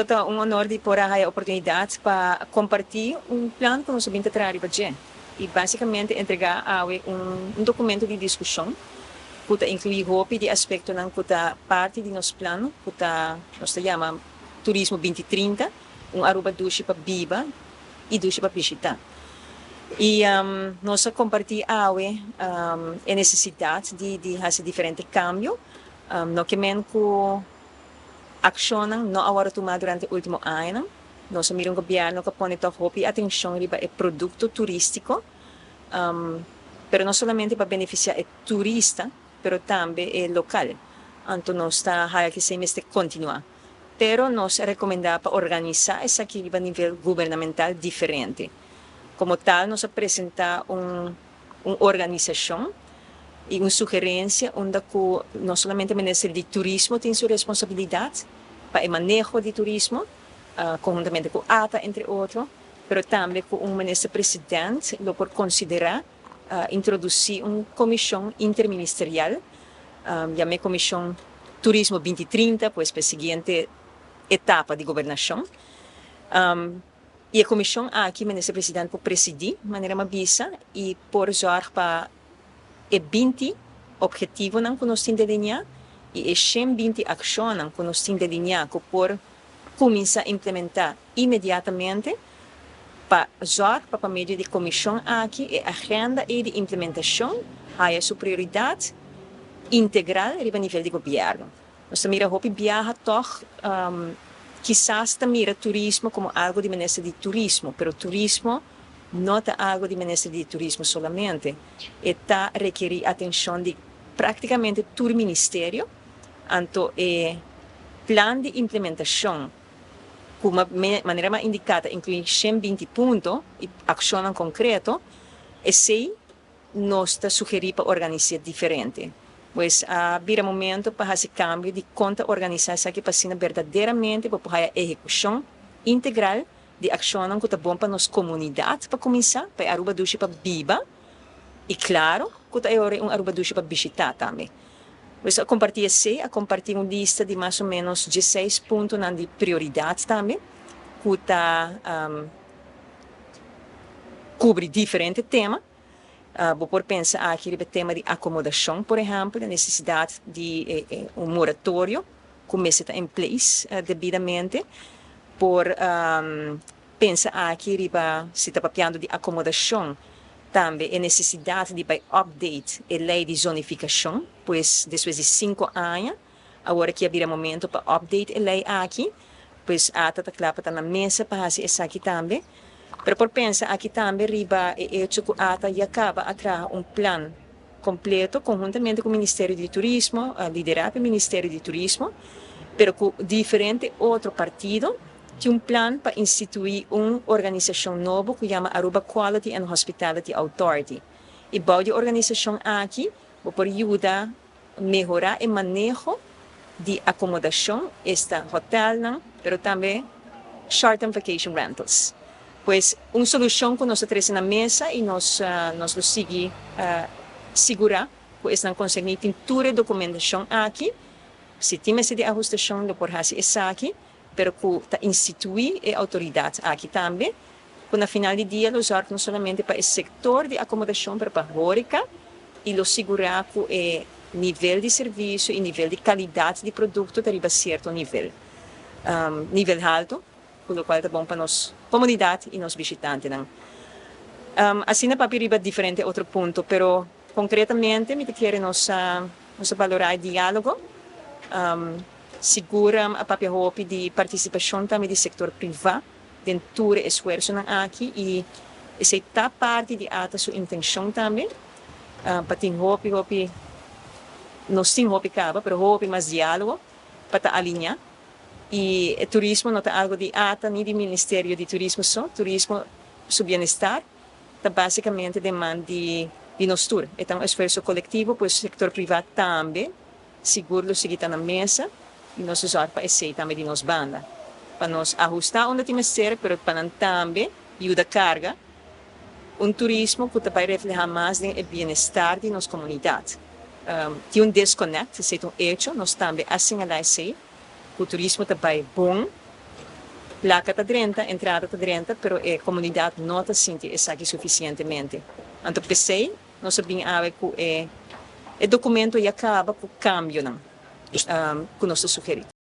Ta un honor di por a haya oportunidad pa comparti un plan cu nos a bin ta traha riba dje y basicamente entrega awe un documento di discusion cu ta inclui hopi di aspectonan cu ta parti di nos plan cu ta nos ta yama Turismo 2030, un Aruba dushi pa biba y dushi pa bishita. Y nos a comparti awe e necesidad di haci diferente cambio, no ke men cu accionnan no a wordo tuma durante ultimo añanan. Nos a mira un gobierno cu a pone toch hopi atencion riba e producto turistico, pero no solamente pa beneficia e turista, pero tambe e local. Anto nos ta haya cu esey mester continua. Pero nos a recomenda pa organisa esaki riba nivel gubernamental diferente. Como tal nos a presenta un organisacion y un sugerencia unda cu no solamente Minister di Turismo tin su responsabilidad pa e maneho di turismo, conhuntamente cu ATA entre otro, pero tambe cu un Minister President lo por considera introduci un comision interministerial, yam'e Comision Turismo 2030, pues pa e siguiente etapa di gobernacion. Y e comision aki Minister President por presidi, manera m'a bisa, y por zorg pa e 20 obhetivonan cu nos tin delinea y e 120 accionnan cu nos tin delinea cu por cuminsa implementa inmediatamente, pa zorg pa medio di comision aki e agenda y di implementacion haya su prioridad integral riba nivel di gobierno. Nos ta mira hopi biaha toch kisas ta mira turismo como algo di Minister di Turismo, pero turismo no ta algo di Minister di Turismo solamente. E ta rekeri atencion di practicamente tur ministerio. Anto e plan di implementacion, cu manera m'a indica, ta inclui 120 punto y accionnan concreto, esey nos ta sugeri pa organisa diferente. Pues a bira momento pa haci cambio di con ta organisa esaki pa asina berdaderamente pa por haya ehecucion integral di accionnan cu ta bon pa nos comunidad, pa cuminsa, pa Aruba dushi pa biba y claro cu ta un Aruba dushi pa bishita tambe. Pues a comparti esey, a comparti un lista di mas o menos 16 puntonan di prioridad tambe, cu ta cubri diferente tema. Bo por pensa aki riba tema di acomodacion, por ehempel, e necesidad di un moratorio cu mester ta in place debidamente. Por pensa aki riba, si ta papiando di acomodacion, tambe e necesidad di bay update e ley di zonificacion, pues despues di 5 aña, awor aki a bira momento pa update e ley aki, pues ATA ta cla pa ta na mesa pa haci esaki tambe. Pero por pensa aki tambe riba e hecho cu ATA ya caba a traha un plan completo conhuntamente cu Ministerio di Turismo, lidera pa Ministerio di Turismo, pero cu diferente otro partido, tin un plan pa institui un organisacion nobo cu yama Aruba Quality and Hospitality Authority. Y bou di organisacion aki, bo por yuda mehora e maneho di acomodacion, esta hotelnan, pero tambe short-term vacation rentals. Pues un solucion cu nos a trece na mesa y nos lo sigui sigura cu esnan concerni tin tur e documentacion aki, si tin mester di ahustacion lo por haci esaki, pero cu ta institui e autoridad aki tambe, cu na final di dia lo zorg no solamente pa e sector di acomodacion, pero pa horeca, y lo sigura cu e nivel di servicio y nivel di calidad di producto ta riba cierto nivel. Nivel halto, cu lo cual ta bon pa nos comunidad y nos bishitantenan. Asina papia riba diferente otro punto, pero concretamente mi ta kier nos valora e dialogo. Sigur a papia hopi di participacion tambe di sector priva den tur esfuersonan aki y esey ta parti di ATA su intencion tambe, pa tin hopi hopi, nos tin hopi caba, pero hopi mas dialogo pa ta alinea. Y e turismo no ta algo di ATA ni di Ministerio di Turismo so, turismo su bienestar ta basicamente den man di nos tur. E ta un esfuerso colectivo, pues sector priva tambe sigur lo sigui ta na mesa y nos zorg pa esey tambe di nos banda. Pa nos ahusta unda tin mester, pero pa nan tambe yuda carga un turismo cu ta bay refleha mas den e bienestar di nos comunidad. Tin un disconnect, esey ta un hecho, nos tambe a señala esey, cu turismo ta bay bon. Placa ta drenta, entrada ta drenta, pero e comunidad no ta sinti esaki suficientemente. Anto p'esey nos a bin awe cu e documento ya caba cu cambionan cu nos a sugeri.